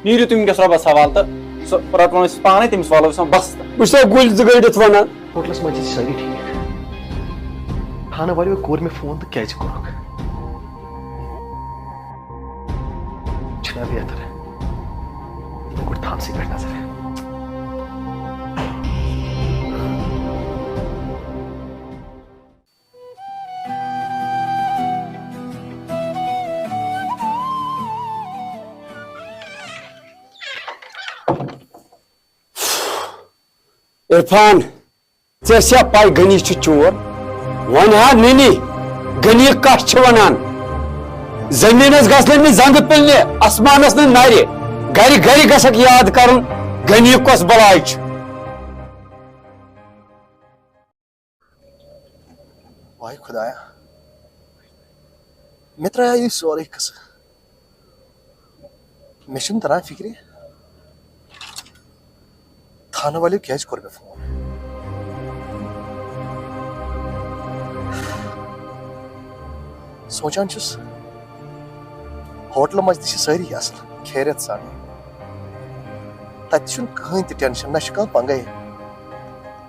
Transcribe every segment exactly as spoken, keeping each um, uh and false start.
نیٖرِو تُہۍ وٕنکیٚس رۄبَس حوالہٕ تہٕ سُہ رَٹون أسۍ پانَے، تٔمِس والو أسۍ وۄنۍ بَستہٕ۔ وٕچھ سا، گُلۍ زٕ گٔنٛڈِتھ وَنان۔ ہوٹلَس منٛز چھِ سٲری ٹھیٖک۔ تھانہٕ والیو کوٚر مےٚ فون تہٕ کیٛازِ کوٚرُکھ؟ چھُنہ بہتر؟ بہٕ کوٚر تھانسٕے پٮ۪ٹھ نظر۔ عرفان، ژےٚ چھےٚ پَے غنی چھُ چور؟ وۄنۍ ہا نِنی، غنی کَس چھِ وَنان؟ زٔمیٖنَس گژھِ نہٕ أمِس زنٛگہٕ پِلنہِ، آسمانَس نہٕ نَرِ۔ گَرِ گَرِ گژھکھ یاد کَرُن، غنی کۄس بَلاے چھُ۔ واے خۄدایا، مےٚ ترٛایو یہِ سورُے قٕصہٕ۔ مےٚ چھُنہٕ تران فِکرِ، تھانہٕ والیو کیٛازِ کوٚر مےٚ فون؟ سونٛچان چھُس، ہوٹلہٕ منٛز تہِ چھِ سٲری اَصٕل، خیریت سان۔ تَتہِ چھُنہٕ کٕہٕنۍ تہِ ٹٮ۪نشَن، نہ چھُ کانٛہہ پنٛگَے۔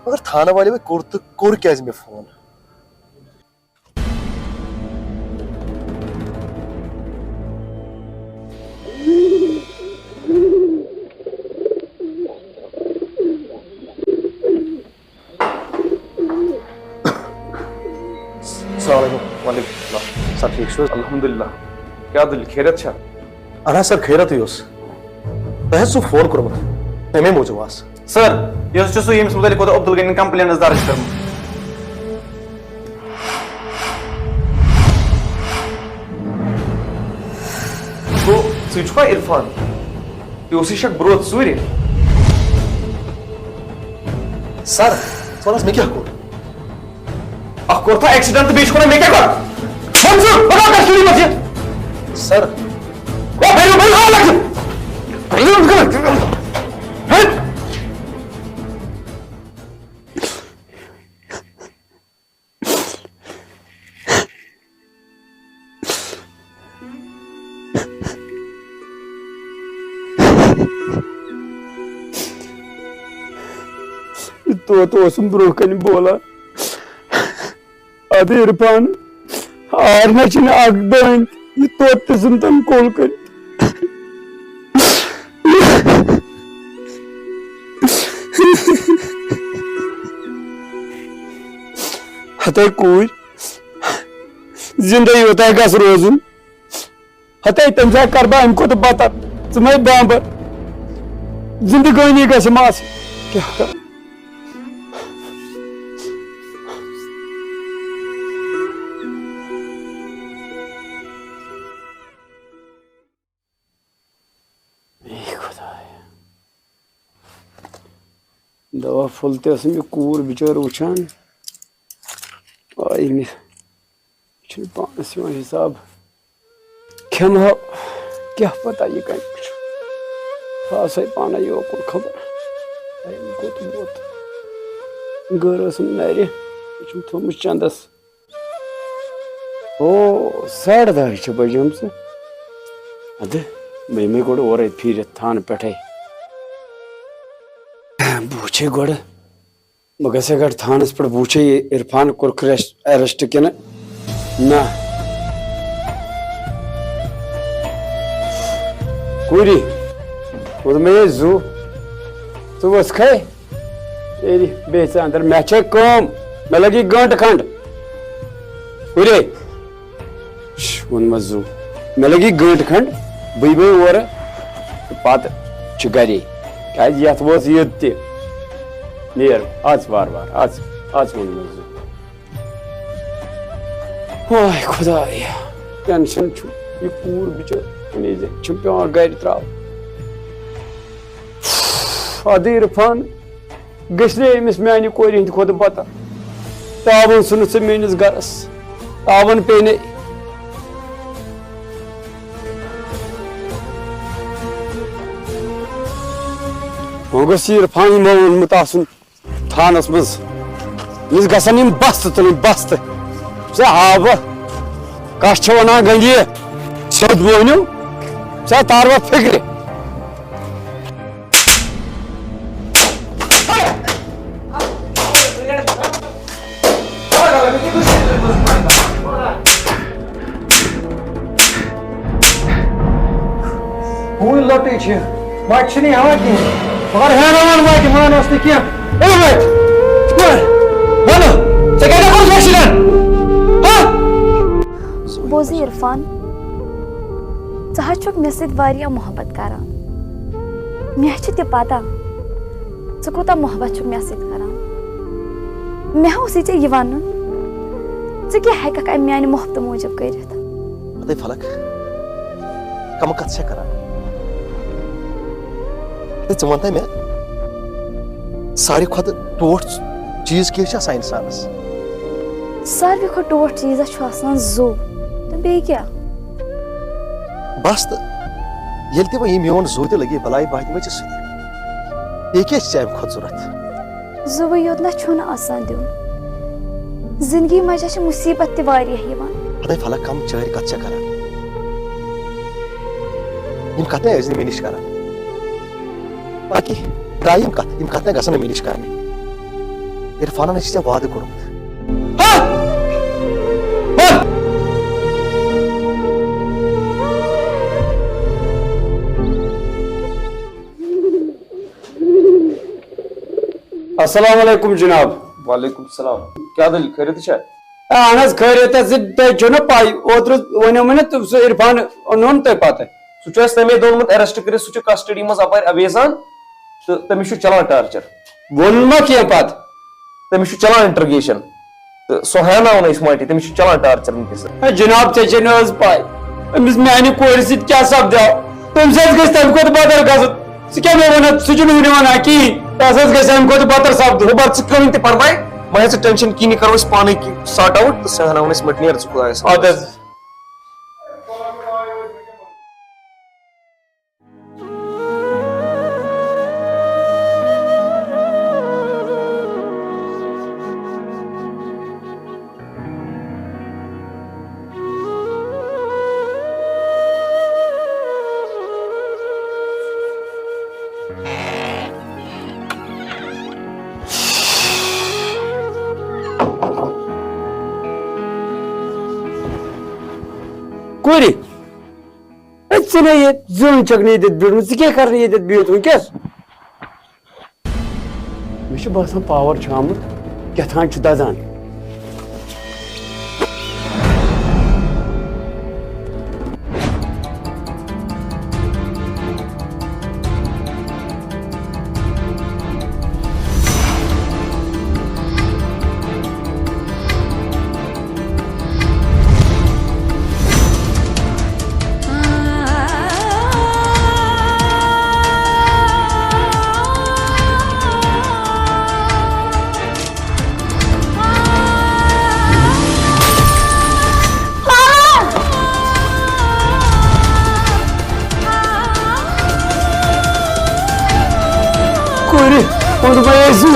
مگر تھانہٕ والیو کوٚر تہٕ کوٚر کیٛازِ مےٚ فون؟ السلام علیکم۔ وعلیکم السلام۔ سر، ٹھیٖک چھِو حظ؟ الحمدللہ۔ کیٛاہ دٔلیٖل، خیریت چھا؟ اہن حظ سر، خیریتٕے اوس۔ تۄہہِ حظ چھُو فون کوٚرمُت، تَمے موٗجوٗب آس۔ سر، یہِ حظ چھُ سُہ، ییٚمِس مُتعلِق اوترٕ عبدالغنیَن complaint ٲس درٕج کٔرمٕژ۔ گوٚو، ژٕ چھُکھا عرفان؟ یہِ اوسُے شک برٛوتھ ژوٗرِ۔ سر، ژٕ وَن حظ، مےٚ کیٛاہ کوٚر؟ اکھ کوٚر تھا accident تہٕ بیٚیہِ چھُکھ وَنان مےٚ کیٛاہ کوٚر؟ وَن ژٕ، بہٕ کَتھ کَرٕ سُلی پَتہٕ یہِ؟ سر۔ ہے، بٔرِو، بٔرِو، آ، لَگہِ۔ بٔرِو، بٔرِو۔ ہے۔ یہِ طوطہٕ اوسُم برٛونٛہہ کنہِ بولان۔ ادٕ عرفان، آرنہ چھِنہٕ اکھ دٲنۍ، یہِ طوطہٕ تہِ ژھُن تٔمۍ کوٚل کٔرِتھ۔ ہتے کوٗرۍ، زِندَے یوتاہ گژھ روزُن۔ ہتے تَمہِ ساتہٕ کَرٕ بہٕ اَمہِ کھۄتہٕ بَتَر۔ ژٕ مَے بامبَر۔ زِندگٲنی گژھِ مَس۔ کیٛاہ کَرٕ؟ اے خۄدایا۔ دوا پھوٚل تہِ ٲسٕم یہِ کوٗر بِچٲر وٕچھان۔ آے مےٚ چھُنہٕ پانَس یِوان حِساب۔ کھٮ۪مہٕ ہا، کیٛاہ پتہ یہِ کَمہِ چھُ۔ سُہ آسَے پانَے یوکُن خبر۔ ہے، یہِ کوٚت ووت؟ گٔر ٲسٕم نَرِ، یہِ چھُم تھوٚمُت چَندَس۔ او، ساڑٕ دَہَے چھِ بَجیمژٕ۔ اَدٕ، بہٕ یِمَے گۄڈٕ اورَے پھیٖرِتھ تھانہٕ پٮ۪ٹھَے۔ بہٕ وٕچھے گۄڈٕ۔ بہٕ گژھٕ گۄڈٕ تھانس پٮ۪ٹھ، بہٕ وٕچھے یہِ عرفان کوٚرُکھ ریسٹ، اریسٹ کِنہٕ نہ۔ کوٗری، ووٚن مےٚ یہِ زُو، ژٕ ؤژھکھے؟ تیٚلہِ بیٚہہ ژٕ اندر، مےٚ چھے کٲم، مےٚ لگی گٲنٹہٕ کھنڈ۔ کوٗرے۔ شش، ووٚنمَس زُو۔ مےٚ لگی گٲنٹہٕ کھنڈ، بہٕ یِمے اورٕ تہٕ پتہٕ چھُ گرے۔ کیازِ یتھ وٲژ عید تہِ۔ نیر، اژ وارٕ وارٕ، اژ، اژ ووٚنمَس زُو۔ واے خدایا، ٹینشن چھُ۔ یہِ کوٗر بِچٲر کُنی زٔنۍ چھُم پٮ۪وان گرِ تراوُن۔ ادٕ عرفان، گٔژھ نے أمِس میانہِ کورِ ہٕنٛدِ کھۄتہٕ بتر۔ تاوُن ژھُنُتھ ژٕ میٲنِس گرس۔ تاوُن پیٚیہِ نے۔ وۄنۍ گوٚژھ یہِ عرفان یِمو ووٚنمُت آسُن تھانس منٛز۔ أمِس گژھن یِم بستہٕ تُلٕنۍ، بستہٕ۔ ژےٚ ہاو بہٕ، کس چھِ ونان گنڈی؟ سیوٚد مۄہنیو، ژےٚ تاروا فِکرِ؟ ہوٗنۍ لۄٹٕے چھِ، مَٹہِ چھِنہٕ ہٮ۪وان کِہیٖنۍ۔ مگر ہیاناوان مَٹہِ، مانَس نہٕ کینٛہہ۔ اے مَٹہِ، مَٹہِ، ہیلو، ژےٚ کیٛاہ کوٚرُتھ ایکسیڈنٹ؟ ہا؟ بوزِ عرفان، ژٕ حظ چھُکھ مےٚ سۭتۍ واریاہ محبت کران۔ مےٚ چھِ تہِ پتہ ژٕ کوٗتاہ محبت چھُکھ مےٚ سۭتۍ کران۔ مےٚ اوسُے ژےٚ یہِ وَنُن، ژٕ کیٛاہ ہٮ۪کَکھ اَمہِ میٛانہِ محبتہٕ موٗجوٗب کٔرِتھ؟ ہتے فلک، کمہٕ کتھ چھےٚ کران؟ ہتے ژٕ وَنتہٕ مےٚ، ساروی کھۄتہٕ ٹوٹھ چیٖز کیٛاہ چھِ آسان اِنسانَس؟ ساروی کھۄتہٕ ٹوٹھ چیٖزا چھُ آسان زُو، تہٕ بیٚیہِ کیٛاہ؟ بس تہٕ، ییٚلہِ تہِ وۄنۍ یہِ میون زُو تہِ لگہِ بلاے، بہٕ تہِ بچہِ سۭتۍ۔ بیٚیہِ کیٛاہ چھِ ژےٚ اَمہِ کھۄتہٕ ضوٚرتھ؟ زُوٕے یوت نہ چھُنہٕ آسان دیُن۔ زندگی منٛز چھِ مُصیٖبت تہِ واریاہ یِوان۔ ہتے فلک، کم چٲرۍ کتھ چھےٚ کران؟ یِم کتھ نہ ٲسۍ نہٕ مےٚ نِش کران۔ باقی درٛایہِ یِم کتھ، یِم کتھ نہ گژھن نہٕ مےٚ نِش کرنہِ۔ عرفانن چھِ ژےٚ وعدٕ کوٚرمُت۔ ہا؟ ہا؟ السلام علیکم جناب۔ وعلیکم السلام۔ کیٛاہ دٔلیٖل، خٲریتٕے چھا؟ اہن حظ، خٲریت حظ۔ تۄہہِ چھو نہ پاے، اوترٕ ونیو مےٚ نہ تہٕ سُہ عرفان اوٚنُن تۄہہِ پتہٕ۔ سُہ چھُ اَسہِ تَمے دۄہ اوٚنمُت arrest کٔرِتھ، سُہ چھُ custody منٛز اَپٲرۍ اویزان تہٕ تٔمِس چھُ چلان torture۔ ووٚن ما کینٛہہ پتہٕ؟ تٔمِس چھُ چلان interrogation۔ تہٕ سُہ ہیاناوو نہٕ أسۍ ماٹی، تٔمِس چھُ چلان torture وٕنکیٚس۔ ہے جناب، ژےٚ چھے نہٕ حظ پاے أمِس میانہِ کورِ سۭتۍ کیٛاہ سپدیو؟ تٔمِس حظ گژھِ تَمہِ کھۄتہٕ بدتر گژھُن۔ ژٕ کیٛاہ مےٚ وَنان؟ سُہ چھُنہٕ وٕنہِ وَنان کِہیٖنۍ۔ تَس حظ گژھِ اَمہِ کھۄتہٕ بدتر سپدُن۔ وۄنۍ بَر ژٕ کٕہٕنۍ تہِ پرواے، مہ ہےٚ ژٕ tension کِہیٖنۍ، یہِ کَرو أسۍ پانَے کہِ sort out تہٕ سُہ ہیاناوون أسۍ مٔٹۍ نیر ژٕ خۄدایَس حوالہٕ۔ اَدٕ حظ۔ کورِ، ہے، ژٕ نے ییٚتہِ زیُن چھکھ نہٕ ییٚتٮ۪تھ بیوٗٹھمُت، ژٕ کیٛاہ کرنہٕ ییٚتٮ۪تھ بِہِتھ وٕنکیٚس؟ مےٚ چھُ باسان power چھُ آمُت، کیٛاہ تام چھُ دَزان۔ کورِ، ووٚنمَے ٲسۍ،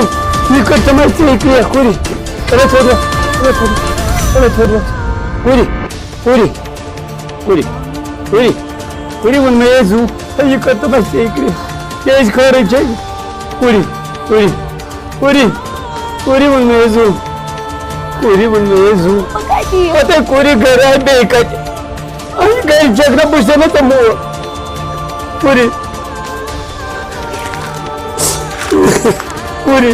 یہِ کٔر تِمَے ژےٚ کینٛہہ، کورِ۔ اَلے تھوٚد وۄتھ، اَلے تھوٚد وۄتھ، اَلے تھوٚد وۄتھ۔ کورِ، کورِ، کورِ، کورِ، کورِ، ووٚنمَے ٲسۍ، ہے، یہِ کٔر تِمَے ژےٚ کینٛہہ۔ کیٛازِ خٲرٕے چھےٚ؟ کورِ، کورِ، کورِ، کورِ، ووٚنمَے ٲسۍ، کورِ، ووٚنمَے ٲسۍ۔ بہٕ کَتہِ یِمہٕ؟ پَتہٕ کورِ گَرِ آیہِ بیٚیہِ کَتہِ؟ اَسہِ گَرِ چھَکھ نہ بہٕ چھُسَے نہ ژےٚ مول۔ کورِ۔ کورِ۔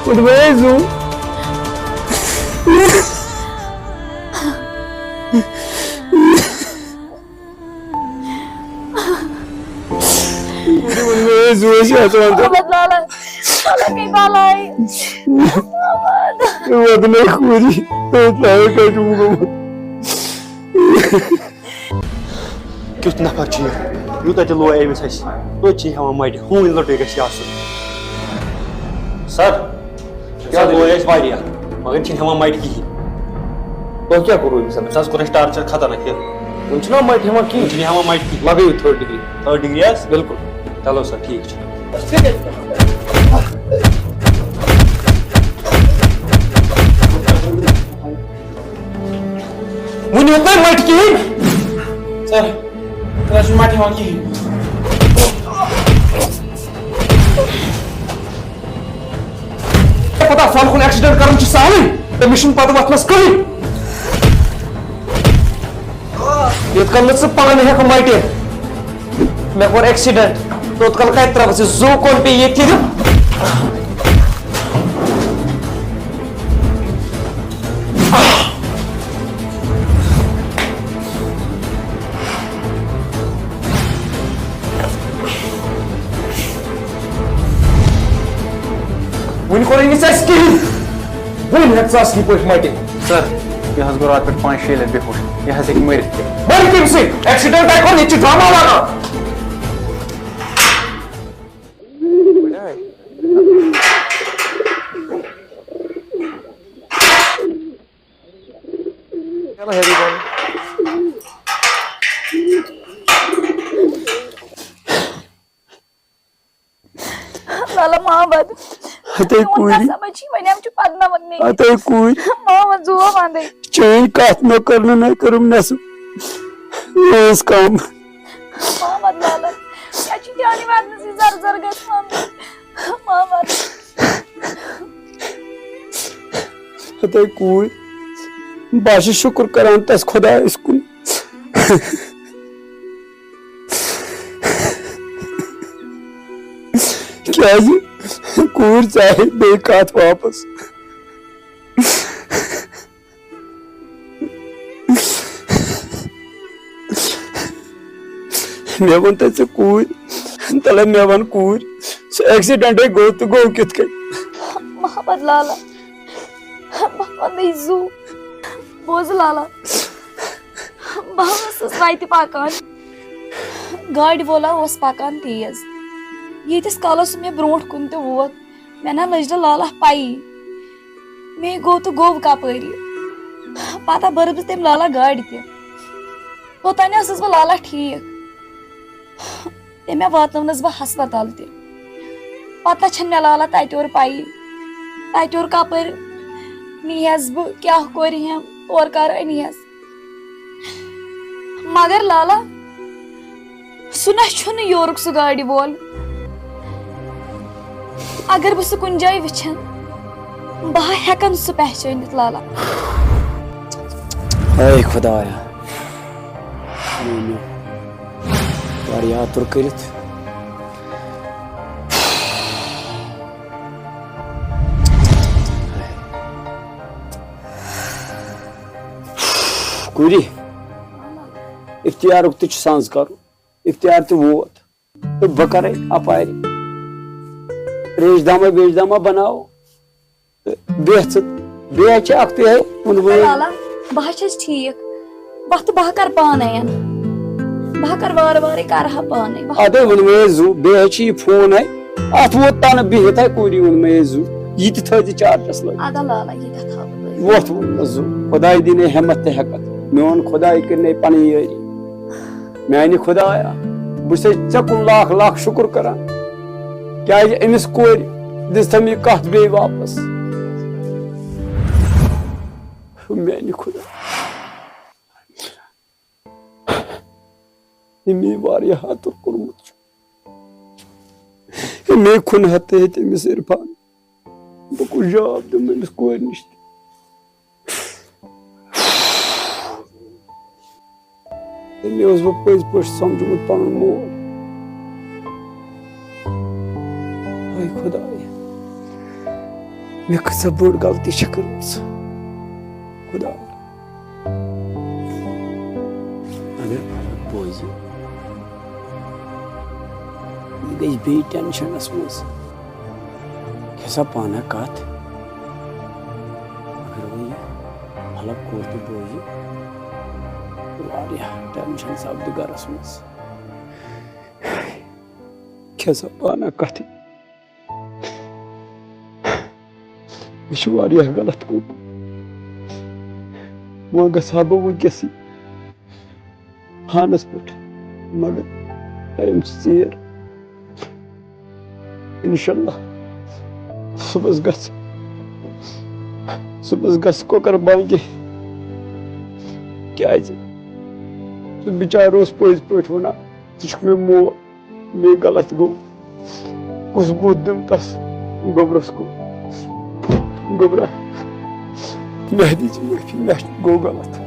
ووٚنمَے زُو۔ کورِ ووٚنمَے زُو، أسۍ چھِ اَژان تہٕ۔ محمد لالا، لالا گٔے بَلاے۔ محمد۔ ووٚنمَے کورِ، تُہۍ تھٲیِو کَتہِ ووٚنمُت؟ کیُتھ نفر چھُ یہِ؟ یوٗتاہ تہِ لوے أمِس اَسہِ، توتہِ چھِ ہٮ۪وان مَٹہِ، ہوٗنۍ لٔٹٕے گژھِ یہِ آسُن۔ سر، سر، لوے اَسہِ واریاہ، مگر چھِنہٕ ہٮ۪وان مَٹہِ کِہیٖنۍ۔ تۄہہِ کیٛاہ کوٚروٕ أمِس؟ أمِس حظ کوٚر اَسہِ torture خطرناک یہِ۔ وۄنۍ چھِنہ مَٹہِ ہٮ۪وان کِہیٖنۍ؟ وۄنۍ چھِنہٕ ہٮ۪وان مَٹہِ کِہیٖنۍ۔ لگٲیِو third degree۔ Third degree حظ؟ بِلکُل۔ چلو سر، ٹھیٖک چھُ۔ وُنہِ یوت نہٕ مَٹہِ کِہیٖنۍ۔ سر، تۄہہِ چھُنہٕ مَٹہِ یِوان کِہیٖنۍ۔ پتہ، فلکُن accident کرُن چھُ سہلٕے، تٔمِس چھُنہٕ پتہٕ وۄتھنَس کٕہٕنۍ۔ یوٚت کال نہٕ ژٕ پانہٕ ہٮ۪کھ مَٹہِ۔ مےٚ کوٚر ایکسیڈنٹ۔ توٚت کال کتہِ ترٛاوَس یہِ زُو، کۄن پیٚیہِ ییٚتھی دیُن؟ وُنہِ کوٚرُے نہٕ ژےٚ اَسہِ کِہیٖنۍ۔ وُنہِ ہٮ۪کھ ژٕ اَصلی پٲٹھۍ مَٹِتھ۔ سر، یہِ حظ گوٚو راتہٕ پٮ۪ٹھ پانٛژِ شیٚیہِ لَٹہِ بے ہوش۔ یہِ حظ ہیٚکہِ مٔرِتھ تہِ۔ مٔرِتھ کٔمۍ سۭتۍ؟ ایکسیڈنٹ آے کوٚرمُت، ییٚتہِ چھِ ڈرامہ لگان۔ چلو، ہیٚرِ بۄن۔ لالا محمد، ہتے میون کوٗری۔ قسم چھِ، وۄنۍ چھُ پرناوان مےٚ۔ ہتے کوٗرۍ۔ محمد، زُو وَندَے۔ چٲنۍ کتھ مےٚ کٔر نہٕ، نہ کٔرٕم نٮ۪صٕف۔ مےٚ ٲس کم۔ محمد لالا، مےٚ چھُ جانٕے واتنَس یہِ زر زر گژھِ وَندٕے۔ محمد۔ ہتے کوٗرۍ۔ بہٕ حظ چھُس شُکُر کران تس خۄدایس کُن۔ کیٛازِ کوٗر ژاے بیٚیہِ کتھ واپس۔ مےٚ ووٚن تۄہہِ ژےٚ کوٗرۍ، تَلے مےٚ وَن کوٗرۍ، سُہ ایکسیڈنٹے گوٚو تہٕ گوٚو کِتھ کٔنۍ؟ محمد لالا، بہٕ وَنَے زُو، بوز لالا، بہٕ ٲسٕس وَتہِ پَکان، گاڑِ وولا اوس پَکان تیز، ییٖتِس کالَس سُہ مےٚ برونٛٹھ کُن تہِ ووت، مےٚ نہ لٔج نہٕ لالا پَیی، مے گوٚو تہٕ گوٚو کَپٲرۍ۔ پَتہ بٔرٕس بہٕ تٔمۍ لالا گاڑِ تہِ۔ اوٚتانۍ ٲسٕس بہٕ لالا ٹھیٖک۔ تٔمۍ مےٚ واتنٲونَس بہٕ ہسپتال تہِ۔ پَتہ چھَنہٕ مےٚ لالا تَتہِ اورٕ پَیی۔ تَتہِ اورٕ کَپٲرۍ نیٖہَس بہٕ، کیٛاہ کوٚرہَم، اورٕ کَر أنیٖہَس۔ مگر لالا، سُہ نہ چھُنہٕ یورُک سُہ گاڑِ وول۔ اگر بہٕ سُہ کُنہِ جایہِ وٕچھن، بہٕ ہا ہٮ۪کن سُہ پہچٲنِتھ، لالا۔ اے خدایا، میٛٲنۍ واریاہ آتُر کٔرِتھ۔ کوٗری، اختیارُک تہِ چھُ سنٛز کرُن، اختیار تہِ ووت۔ تہٕ بہٕ کرے اپارِ ریش دامہ ویش دامہ بناو تہٕ بیٚہہ ژٕ۔ بیٚیہِ چھِ اکھ تہِ ہے ووٚنمُت۔ لالا، بہٕ ہا چھَس ٹھیٖک۔ وۄتھ تہٕ بہٕ ہا کرٕ پانے۔ بہٕ ہا کرٕ وارٕ وارٕ، کرٕ ہا پانے۔ وۄتھ۔ ادے ووٚنمے زُو، بیٚیہِ ہے چھِ یہِ فون ہے۔ اتھ ووت تنہٕ بِہِتھ ہے کوٗری ووٚنمے زُو۔ یہِ تہِ تھٲوزِ چارجس لٲگِتھ۔ ادا لالا، یہِ کتھ ہاو بہٕ لٲگِتھ؟ وۄتھ ووٚنمس زُو۔ خداے دِنَے ہمت تہٕ ہٮ۪کتھ۔ میون خداے کٔرِنَے پنٕنۍ یٲری۔ میانہِ خدایا، بہٕ چھُسے ژےٚ کُن لاکھ لاکھ شُکُر کران، کیازِ أمِس کورِ دِژ تٔمۍ یہِ کتھ بیٚیہِ واپس۔ میانہِ خدا، أمۍ واریاہ ہتُر کوٚرمُت چھُ، أمۍ کھُن ہتہٕ ہیٚتہِ أمِس عرفان۔ بہٕ کُس جواب دِمہٕ أمِس کورِ نِش تہِ؟ تٔمۍ اوس بہٕ پٔزۍ پٲٹھۍ سمجھمُت پنُن مول۔ ہاے خدایا، مےٚ کۭژاہ بٔڑ غلطی چھےٚ کٔرمٕژ۔ خدا، اگر فرق بوزِ، یہِ گژھِ بیٚیہِ ٹینشنس منٛز۔ کھےٚ سا پانہ کتھ۔ اگر وۄنۍ یہِ حلق کوٚر تہٕ بوزِ، واریاہ ٹینشن سپدِ گرس منٛز۔ کھےٚ سا پانہ کتھ۔ مےٚ چھُ واریاہ غلط کوٚرمُت۔ وۄنۍ گژھٕ ہا بہٕ وٕنکیٚسٕے ہانس پٮ۪ٹھ، مگر ٹایم چھُ ژیر۔ انشاءاللہ صُبحس گژھٕ، صُبحس گژھٕ کۄکر بانگہِ، کیازِ سُہ بِچارٕ اوس پٔزۍ پٲٹھۍ ونان، ژٕ چھُکھ مےٚ مول۔ مے غلط گوٚو، کُس بُتھ دِم تس گوٚبرس کُن؟ گوٚبرا، مےٚ دِژ معٲفی، مےٚ گوٚو غلط۔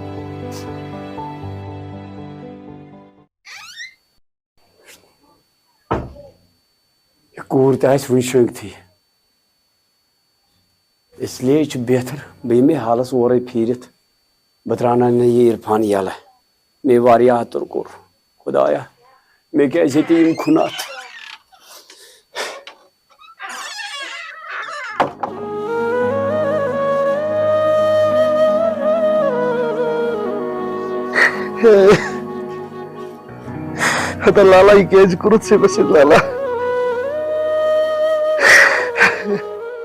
یہِ کوٗر تہِ آسہِ وُنہِ شۄنٛگتھٕے۔ اس لیے چھُ بہتر بہٕ یِمے حالس اورے پھیٖرِتھ۔ بہٕ ترٛاوناو نہٕ یہِ عرفان یَلہٕ۔ مےٚ واریاہ اَتُر کوٚر۔ خۄدایا، مےٚ کیٛازِ ہیٚتہِ یِم کھُناتھ؟ ہتا لالا، یہِ کیٛازِ کوٚرُتھ ژےٚ مےٚ سۭتۍ لالا؟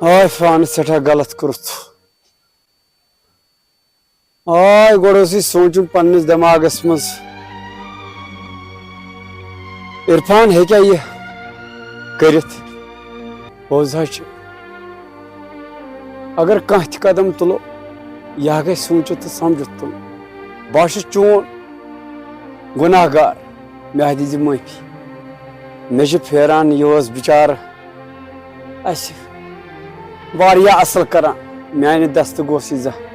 آے فان سٮ۪ٹھاہ غلط کوٚرُتھ۔ آے گۄڈٕ اوس یہِ سونٛچُن پننِس دٮ۪ماغس منٛز، عرفان ہیٚکیٛاہ یہِ کٔرِتھ؟ پوٚز حظ چھِ، اگر کانٛہہ تہِ قدم تُلو، یہِ ہا گژھِ سوٗنٛچِتھ تہٕ سمجھِتھ تُلُن۔ بہٕ ہا چھُس چون گۄناہ گار، مےٚ ہا دیٖزِ معٲفی۔ مےٚ چھِ پھیران، یہِ اوس بِچارٕ اَسہِ واریاہ اَصٕل کران، میٛانہِ دستہٕ گوٚژھ یہِ زانٛہہ۔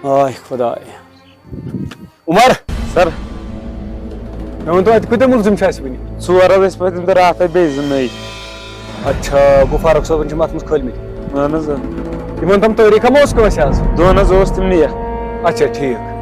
آے خۄدایا۔ عمر! سر۔ مےٚ ؤنۍ تو، اَتہِ کۭتیٛاہ مُلزِم چھِ اَسہِ وٕنہِ؟ ژور حظ ٲسۍ پَتہٕ، تِم تہٕ راتھ آے بیٚیہِ زٕ نٔوۍ۔ اچھا، گوٚو فاروق صٲبَن چھِ اَتھ منٛز کھٲلۍ مٕتۍ؟ اَہَن حظ، آ۔ یِمَن تام تٲریٖخہ ما اوس کٲنٛسہِ آز؟ دۄن حظ اوس تِم نِیَکھ۔ اچھا، ٹھیٖک۔